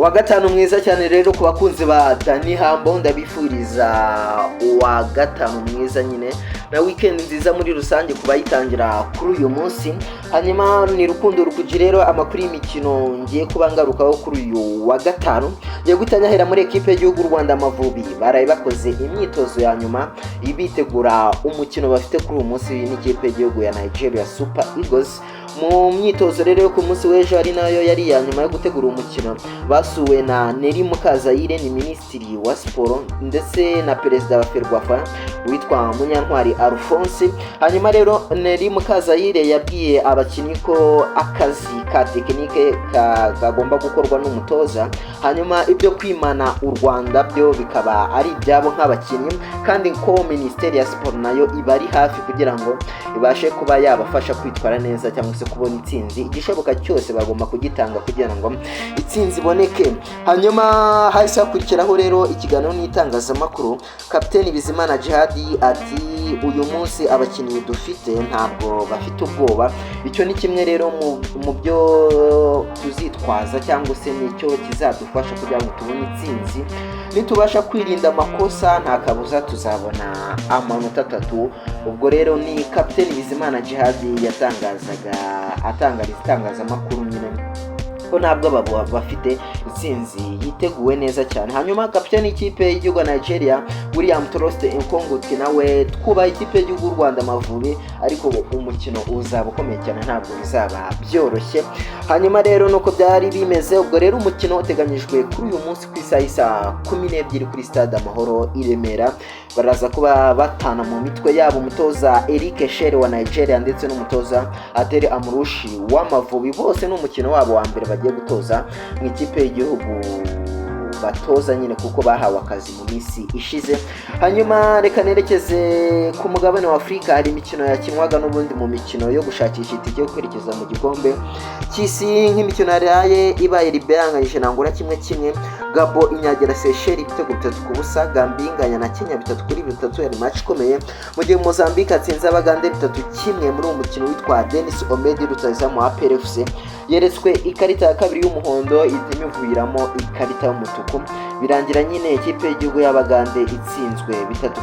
Uwa gatanu mwiza cyane rero ku bakunzi ba Dani Hambo, ndabifuriza uwa gatanu mwiza nyine na weekend nziza muri rusange ku bayitangira kuri uyu munsi. Hanyuma ni Rukundo Rukuji rero, amakuru y'imikino ngiye kuba ngarukaho kuri uyu wa gatanu, ngiye guhita nyahera muri ekipe y'igihugu Rwanda Amavubi. Baraye bakoze imyitozo ya nyuma bitegura umukino bafite kuri uyu munsi n'ikipe y'igihugu ya Nigeria Super Eagles. Mu myitozo rero yo ku munsi w'ejo, ari nayo yari iya nyuma yo gutegura umukino, basuwe na Nelly Mukazayire, ni minisitiri wa siporo, ndetse na perezida wa FERWAFA witwa Munyantwari Alphonse. Hanyuma rero Nelly Mukazayire yabwiye abakinnyi ko akazi ka tekinike kagomba gukorwa n'umutoza, hanyuma ibyo kwimana u Rwanda byo bikaba ari ibyabo nk'abakinnyi, kandi ko minisiteri ya siporo nayo iba ari hafi kugira ngo ibashe kuba yabafasha kwitwara neza cyangwa se kubona intsinzi. Igishoboka cyose bagomba kugitanga kugira ngo intsinzi iboneke. Hanyuma hahise hakurikiraho rero ikiganiro n'itangazamakuru. Kapiteni Bizimana Djihad ati: "Uyu munsi abakinnyi dufite ntabwo bafite ubwoba. Icyo ni kimwe rero mu byo tuzitwaza cyangwa se nicyo kizadufasha kugira ngo tubone intsinzi. Nitubasha kwirinda amakosa, nta kabuza tuzabona amanota atatu." Ubwo rero ni kapiteni Bizimana Djihad yatangazaga, atangariza itangazamakuru nyine ko ntabwo bafite, intsinzi yiteguwe neza cyane. Hanyuma kapiteni y'ikipe y'igihugu ya Nigeria, William Troost-Ekong, nawe: "Twubaha ikipe y'igihugu y'u Rwanda Amavubi, ariko umukino uzaba ukomeye cyane, ntabwo bizaba byoroshye." Hanyuma rero nuko byari bimeze. Ubwo rero umukino uteganyijwe kuri uyu munsi ku isaha y'isaa 12 kuri Stade Amahoro i Remera. Baraza kuba batana mu mitwe yabo, umutoza Eric Chelle wa Nigeria ndetse n'umutoza Adel Amrouche w'Amavubi. Bose ni umukino wabo wa mbere bagiye gutoza mu ikipe y'igihugu, batoza nyine kuko bahawe akazi mu minsi ishize. Hanyuma reka nerekeze ku mugabane wa Afurika. Hari imikino yakinwaga n'ubundi mu mikino yo gushakisha itike yo kwerekeza mu gikombe cy'isi. Nk'imikino yaraye ibaye, Liberia yanganyije na Angola 1-1, Gabo inyagira Seychelles ibitego 3-0, Gambia inganya na Kenya 3-3, yari match ikomeye, mu gihe Mozambique atsinze Abagande 3-1. Muri uwo mukino witwa Denis Omedi, rutahizamu wa APR FC, yeretswe ikarita ya kabiri y'umuhondo, ihita imuviramo ikarita y'umutuku, birangira nyine ikipe y'igihugu y'Abagande itsinzwe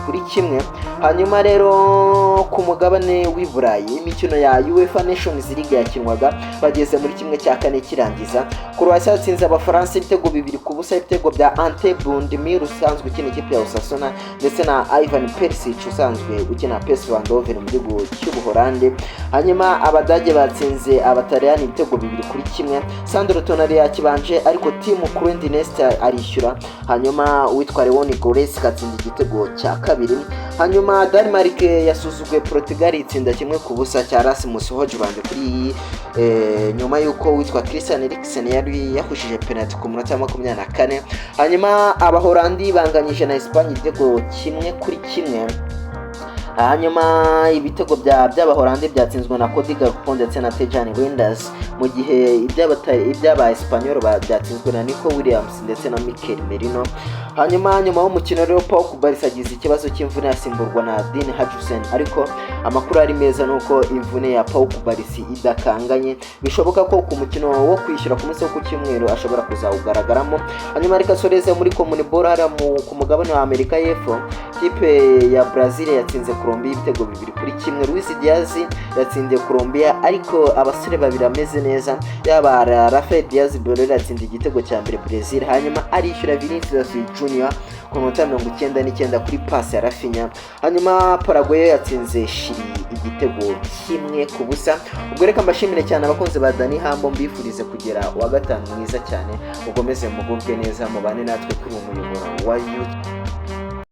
3-1. Hanyuma rero ku mugabane w'i Burayi, imikino ya UEFA Nations League yakinwaga, bageze muri 1/4 kirangiza. Croatia yatsinze Abafaransa ibitego 2-0, ibitego bya Ante Budimir usanzwe ukina ikipe ya Osasuna ndetse na Ivan Perisic usanzwe ukina PSV Eindhoven mu gihugu cy'Ubuholande. Hanyuma Abadage batsinze Abataliyani ibitego 2-1. Sandro Tonali yakibanje, ariko Tim Kleindienst arishyura, hanyuma uwitwa Leon Goretzka atsinda igitego cya kabiri. Hanyuma Denmark yasuzuguye Portugal, itsinda 1-0 cya Rasmus Hojlund kuri nyuma y'uko witwa Christian Eriksen yari yahushije penalty ku munota wa 24. Hanyuma Abahorandi banganyije na Espagne igitego 1-1. Hanyuma ibitego by'Abahorandi byatsinzwe na Cody Gakpo ndetse na Tijjani Reijnders, mu gihe iby'aba Espanyol byatsinzwe na Nico Williams ndetse na Mikel Merino. Hanyuma nyuma y'umukino rero, Pau Cubarsi agize ikibazo cy'imvune, asimburwa na Dean Huijsen, ariko amakuru ari meza nuko imvune ya Pau Cubarsi idakanganye, bishoboka ko ku mukino wo kwishyura ku munsi wo ku cyumweru ashobora kuzawugaragaramo. Hanyuma reka soreze muri CONMEBOL, hariya ku mugabane wa Amerika y'Epfo. Ikipe ya Brazil yatsinze Colombia ibitego 2-1. Luis Diaz yatsindiye Colombia, ariko abasore babiri ameze neza, yaba Rafael Diaz Borrell yatsinze igitego cya mbere Brazil, hanyuma arishyura Vinicius Junior ku minota 99 kuri pasi ya Raphinha. Hanyuma Paraguay yatsinze Chili igitego 1-0. Ubwo reka mbashimire cyane abakunzi ba Dani Hambo, mbifurize kugera uwa gatanu mwiza cyane, mukomeze mugubwe neza, mubane natwe kuri uwo muyoboro wa YouTube.